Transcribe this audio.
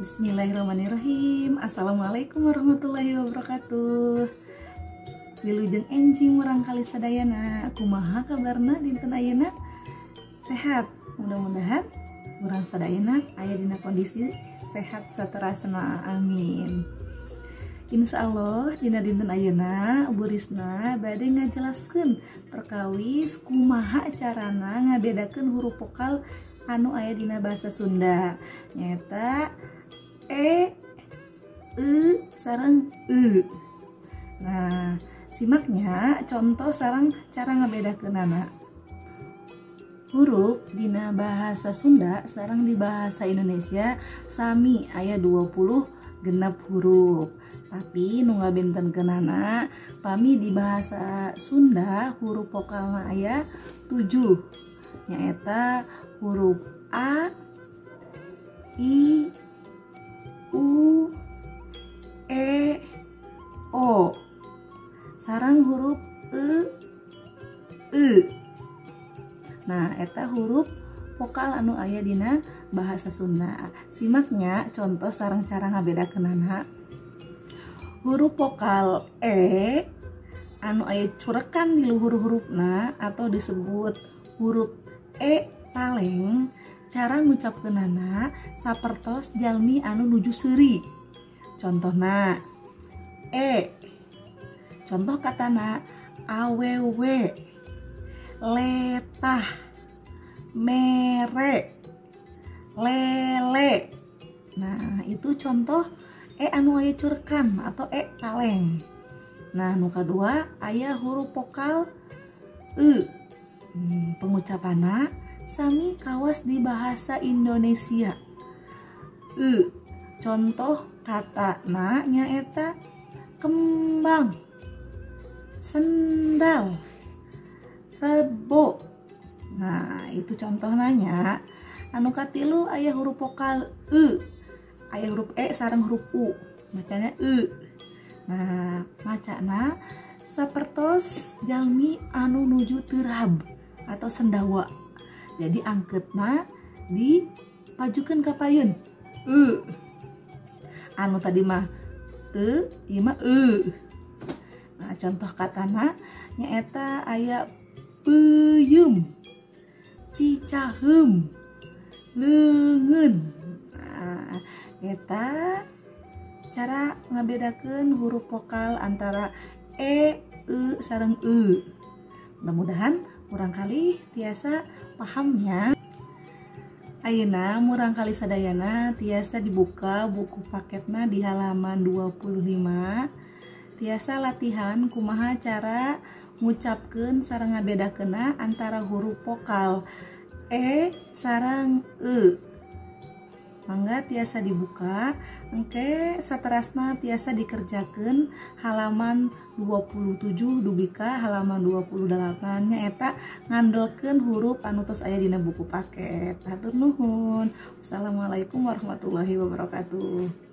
Bismillahirrahmanirrahim. Assalamualaikum warahmatullahi wabarakatuh. Wilujeng enjing murangkalih sadayana. Kumaha kabarna dinten ayeuna? Sehat. Mudah-mudahan urang sadayana aya dina kondisi sehat saterasna. Amin. Insya Allah dina dinten ayeuna Bu Risna bade ngajelaskeun perkawis kumaha carana ngabedakeun huruf vokal anu aya dina bahasa Sunda, nyaeta e, e, sareng e. Nah, simaknya contoh sareng cara ngabedakeunana. Huruf dina bahasa Sunda sareng di bahasa Indonesia sami aya 26 huruf. Tapi nu ngabentenkeunana pami di bahasa Sunda huruf vokalna aya 7. Nyaeta huruf A, I, U, E, O, sareng huruf E, E. Nah, eta huruf vokal anu aya dina bahasa Sunda. Simaknya contoh sareng cara ngabedakeunana. Huruf vokal E anu aya curekan di luhur hurufna atau disebut huruf E taleng, cara ngucapkeunana sapertos jalmi anu nuju seuri. Contohna e, contoh katana awewe, letah, mere, lele. Nah, itu contoh e anu aya curkan atau e taleng. Nah, nu kadua aya huruf vokal e. Pengucapanna sami kawas di bahasa Indonesia. E. Contoh katana nyaeta kembang, sendal, rebo. Nah, itu contohnya. Anu katilu aya huruf vokal e. Aya huruf e sareng huruf u. Bacanya e. Nah, macana sapertos jalmi anu nuju terab atau sendawa. Jadi angketna dipajukeun ka payun. E. Anu tadi mah e, ieu mah e. Nah, contoh katana nyaeta aya peuyeum, cicaheum, leungeun. Nah, eta cara ngabedakeun huruf vokal antara e, e, sareng e. Mudah-mudahan murangkalih tiasa pahamnya. Ayeuna murangkalih sadayana tiasa dibuka buku paketna di halaman 25. Tiasa latihan kumaha cara ngucapkeun sareng ngabedakeunna antara huruf vokal e sareng e. Mangga tiasa dibuka, engke saterasna tiasa dikerjakeun halaman 27 dugi ka halaman 28 nyaeta ngandelkeun huruf anu tos aya dina buku paket. Hatur nuhun. Wassalamualaikum warahmatullahi wabarakatuh.